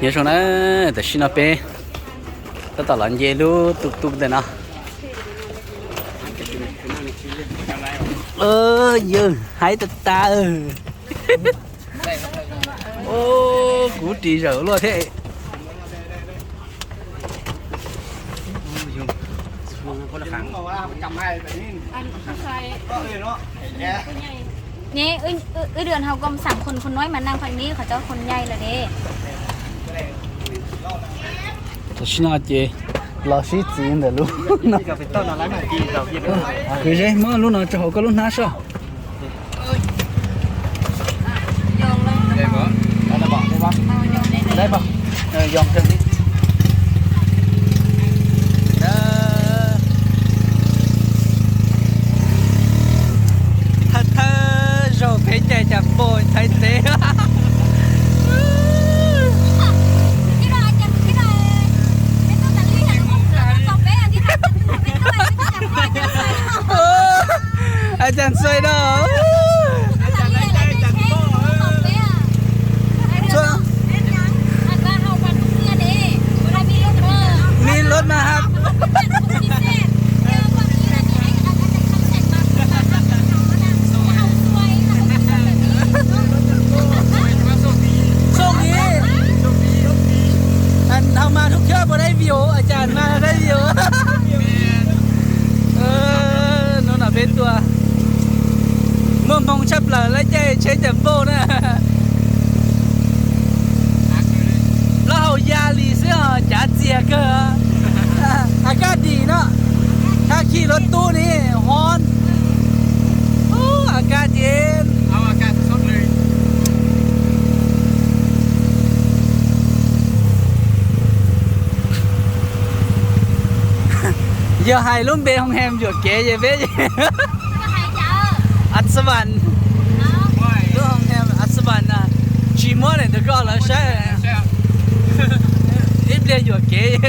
Nyob zoo na, tam sim no peb tab tom los nce lub tus tus ntawm no. Yawg haib tas tas. Kuv ris zawm luaj thiab. Neb, wb, wb, wb dua hauv kom xam khun khun nuaib mas naj phaj neb qhov cov khun nyai lawm de. Tam sim no ces los sib txiv ntawm lub no. Kwv Zeb, muab lub no rau hauv koj lub hnab soj. Thawj thawj zaug peb caij cas npauj Thaib teb. Ais cas ntxuav no. Mi lub mas hab. Xoo ib. Hau mas thub khiab puas dai view, cas mas dai view. Hnub no peb tuaj muaj hmoo tshaj plaws lawv caij tsheb cas npauj na. Plaub hau ya li xwb os, cav txias kawg. A kaj dim no, thab khij luag tub ni, hov. A kaj dim. Yog hais lub npe hoo hem yuam kev ces peb Atxavan. Lub hoo hem Atxavan na, tsis muab daim ntawd rau lawv saib. Ib pliag yuam kev.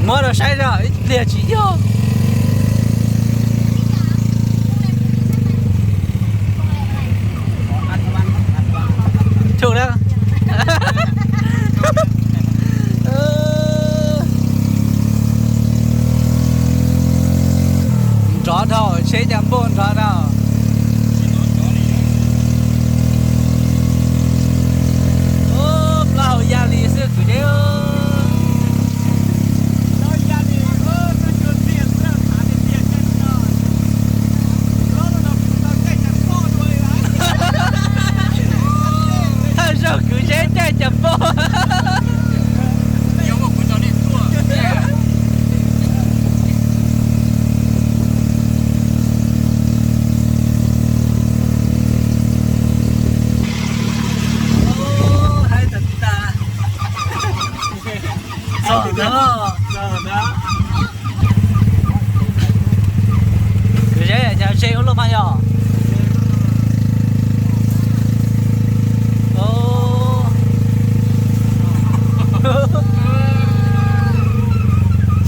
Muab rau saib zog ib pliag tsis yog. Thum na. Nrov dhau, tsheb cas npauj nrov dhau. Plaub hau ya li xwb kwv deb. Thawj zaug kwv Zeb caij cas npauj. Haib tas tas. Txog ntawd. Kwv Zeb, cas ze ua luaj mas yog.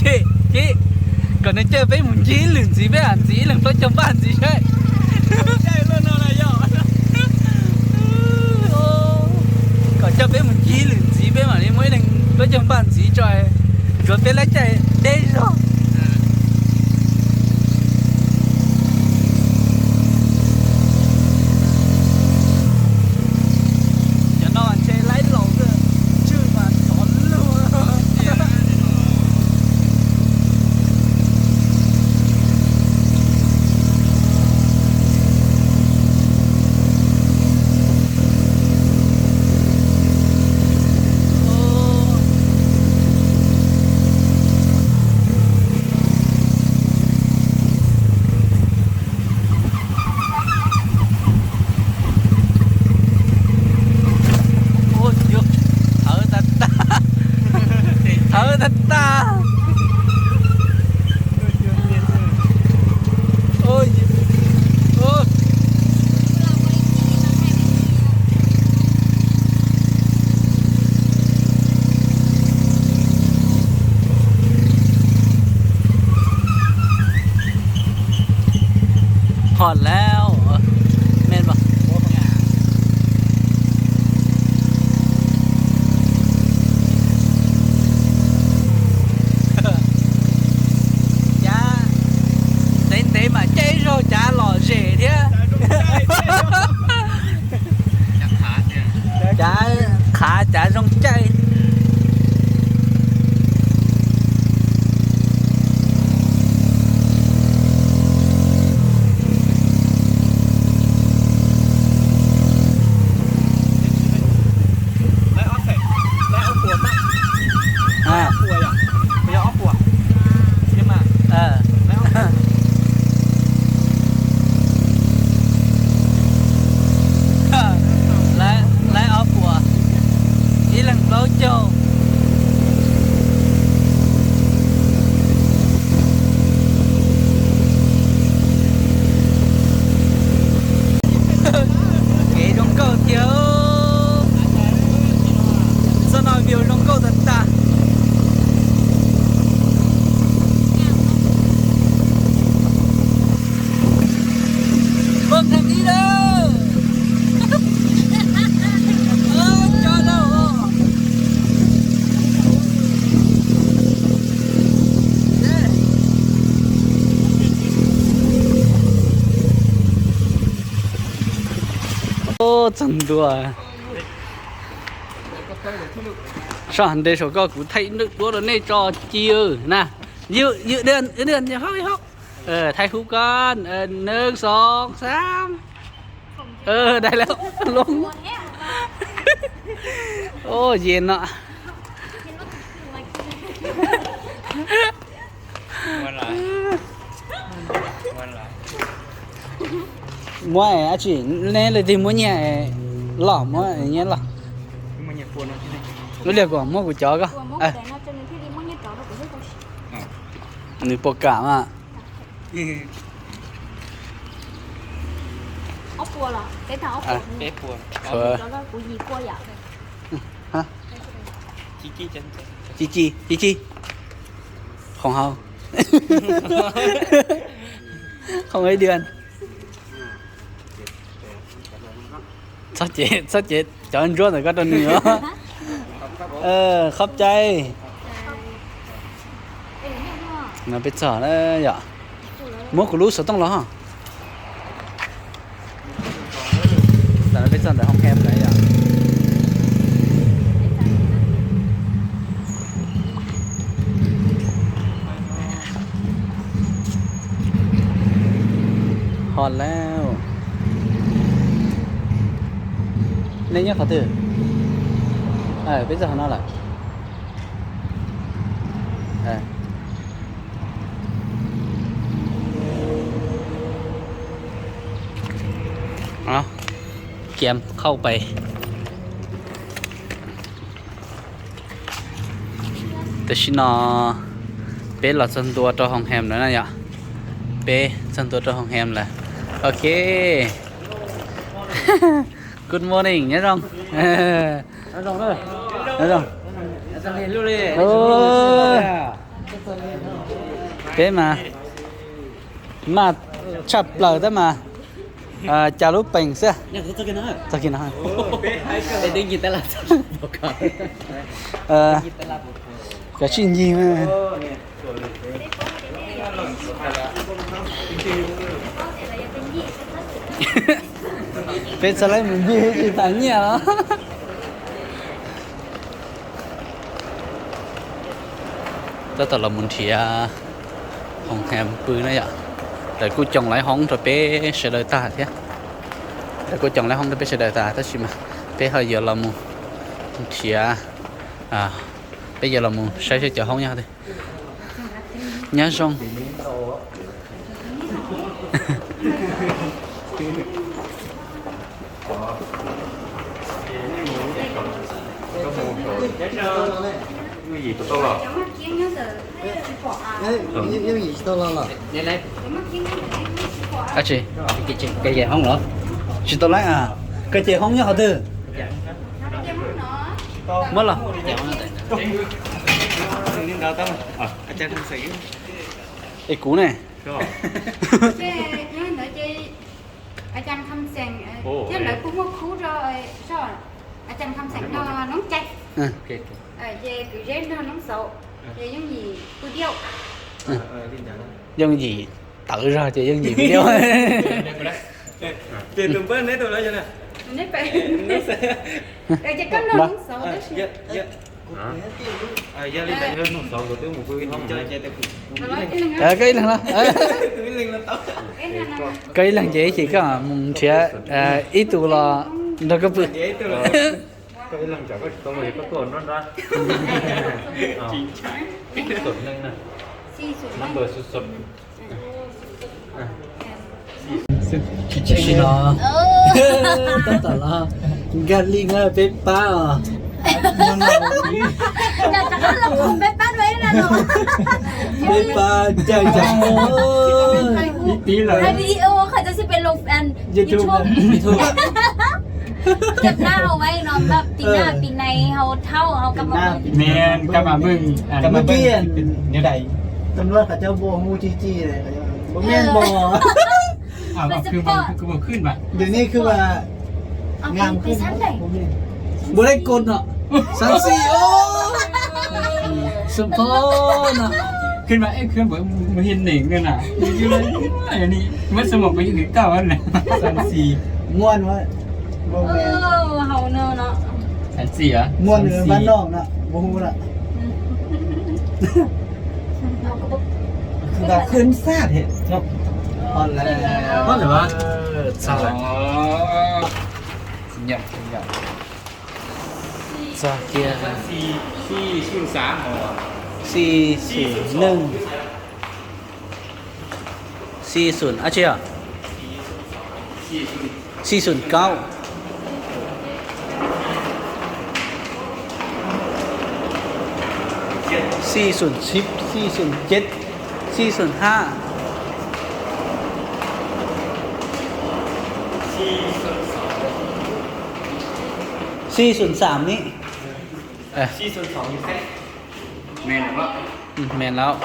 Ces, ces kom nws caij peb mus ncig ib lwm ntxiv, peb mam ntxiv ib leeg plaub caug npaj ntxiv saib. Kom coj peb mus ncig ib lwm ntxiv, peb mam li muab ib leeg plaub caug npaj ntxiv tso, nkawd peb laib caij deb zog. Cov no ntshe laib laus, tswj mas txhov lug. Thawv tag tag, thawv tag tag. Hot lawm, me npawg. Cav zoo caij. Lawv ob puas, ib leeg plaub caug. Kev zoo nkauj tiag. Txoj no view zoo nkauj tag tag. Poob thaj ib lawm. Cov laus. Txog ntua. Soj nte saum koj, kuv thaij ib nrawm duab rau nej tso ci na. Ywm, ywm dần, ywm dần, ywm hốc, ywm hốc. Ờ, thaij hub koj. Ờ, nưng, song, sam. Ờ, dai lawm, loo. Ôh, yen no. Muab dab tsi, neb leej twg muab nyiaj loj, muab nyiaj loj. Lub liag kuv muab kuv cov ko. Nws puas kam mas. Chi chi, chi chi. Không hao. Không ấy điên. Txhob cev, txhob cev cov ntsuab ntawm koj rau nws os. Khop cai. No peb txog lawm yom. Muab kuv lub xov tooj los ho. Tam no peb txog ntawm hoo hem lawm yom. Ho lauj. Nej nyob qhov twg? Peb txog qhov no lawm. Kiam khauj pais. Tam sim no peb los txog ntua rau hoo hem lawm na yom. Peb txog ntua rau hoo hem lawm. Ok. Good morning, nyob zoo. Nyob zoo. Peb mas maj tshaj plaws tab mas. Cas lub pees xwb. Txog kiag no. Kav tsij ncig mas. Peb txhad laib mus ncig tsis tas nyiaj los. Tab tom los mus nrhiav hoo hem pw na yom. Lawv kuj coo laib hoob rau peb sawv daws tag thiab. Lawv kuj coo laib hoob rau peb sawv daws tag tab sis mas peb ho yuav los mus nrhiav, peb yuav los mus saib saib cov hoob nyob qhov twg. Nyob zoo. Dab tsi? Koj ceg hoob los? Tsis tau laib a. Koj ceg hoob nyob qhov twg? Muab los. Es kuv ne? Yooj yim tawv zog ces yooj yim video. Ces koj noj hnub xauv tab sis. Yog li ntawd noj xauv kuv twb mus pw hoob. Koj ib leeg no. Koj ib leeg ces ib chim koj mus nrhiav ib tug los nrog koj pw. Koj ib leeg tsam koj tsis tau los koj tuaj nrab nrab. Xum neej na. Number xum xum. Tam sim no tab tom los nkag li na peb pab os. Peb pab caij cav ib tib lawm. YouTube. Cov dab hau ua no npaj tis naj pis nais hau thauj hau kab mob. Npaj pis nws dais. Tam luaj qhov cov npua hu ci ci, npua mej npua. Khwb mas, npua lej kod no, xav xij, xav pom no. Khwb mas, khwb mas mus hiaj neem na na. Muab xov mom peb yeej hwv tau na. Xav xij, muaj, xav xij, muaj npaj noj na, ua hu lawm. Khwb xaj thiab. Txog lawm. Txog kiag xij xum neej, xij xum dab tsi os? Xij xum kaub, xij xum tsib, xij xum ceb, xij xum hab, xij xum xaam ni. Me lawm.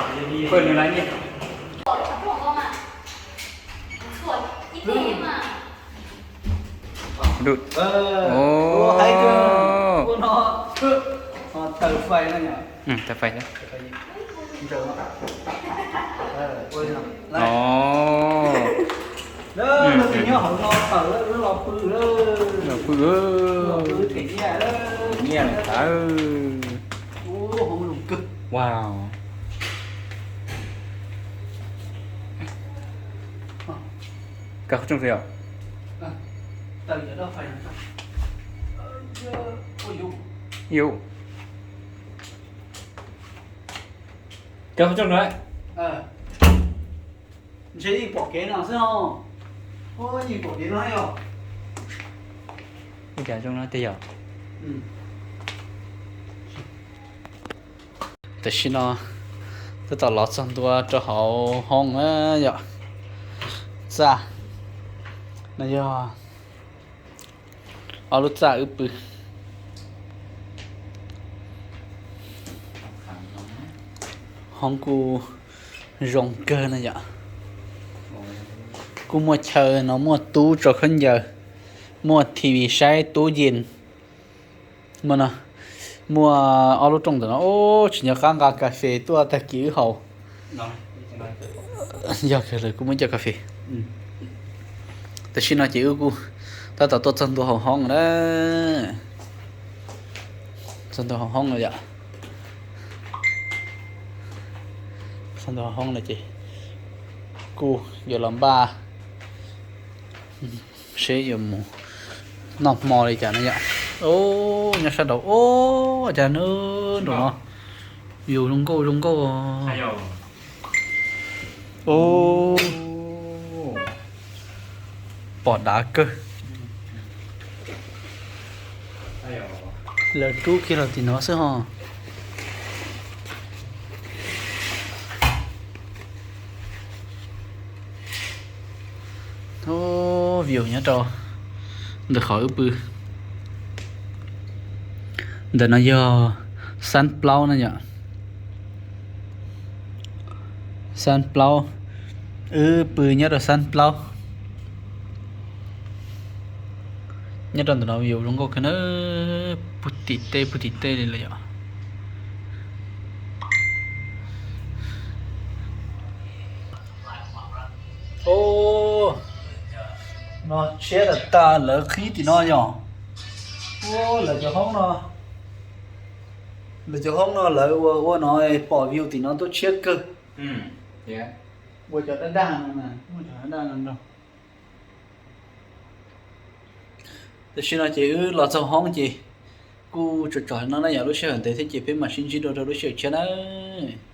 Tawm fais thiab. Los pw, nyiaj lawm. Wow. Kab qhov rooj twg yom? Yus, kab qhov rooj no. Ntshe yeej pom kev no xwb os. Yeej pom kev no yog. Ib cas zoo no tiag yom. Tam sim no tab tom los txog ntua rau hauv hoob na yom. Txaj no yog ob lub txaj wb pw. Hoob kuj zoo kawg na yom. Kuj muaj chaw no, muaj tub tso khaub ncaws, muaj T V saib, tub yees. Muaj no, muaj ob lub rooj ntawm no, tsis nco qab nqa kas fes tuaj tag kis wb haus. Yog kawg lawm kuj muaj cov kas fes. Tam sim no ces wb kuj tab tom tuaj txog ntua hauv hoob na. Txog ntua hauv hoob no yom. Txog ntua hauv hoob no ces kuj yuav los npaj seb yuav mus noj hmo li cas no yom. Nyob sab nraud, ua cas nyob nraum no view zoo nkauj zoo nkauj. Pom dav kawg. Lawv rub kiag los tim no xwb ho. View nyob rau ntawm qhov wb pw. Ntawm no yog xab plaub na yom. Xab plaub, wb pw nyob rau xab plaub. Nyob rau ntawm no view zoo nkauj kawg na, puag tim teb puag tim teb li lawm yom. No tshiab tas tas lawv qhib tim no yog. Lawv cov hoob no, lawv cov hoob no lawv ua ua no pom view tim no tuaj tshiab kawg. Ua cov daj daj no, daj daj no. Tam sim no ces wb los txog hoob ces kuj tsom tsom no na yom, lub sij hawm ntev thiab ces peb mam sib ntsib dua rau lub sij hawm tshiab nawb.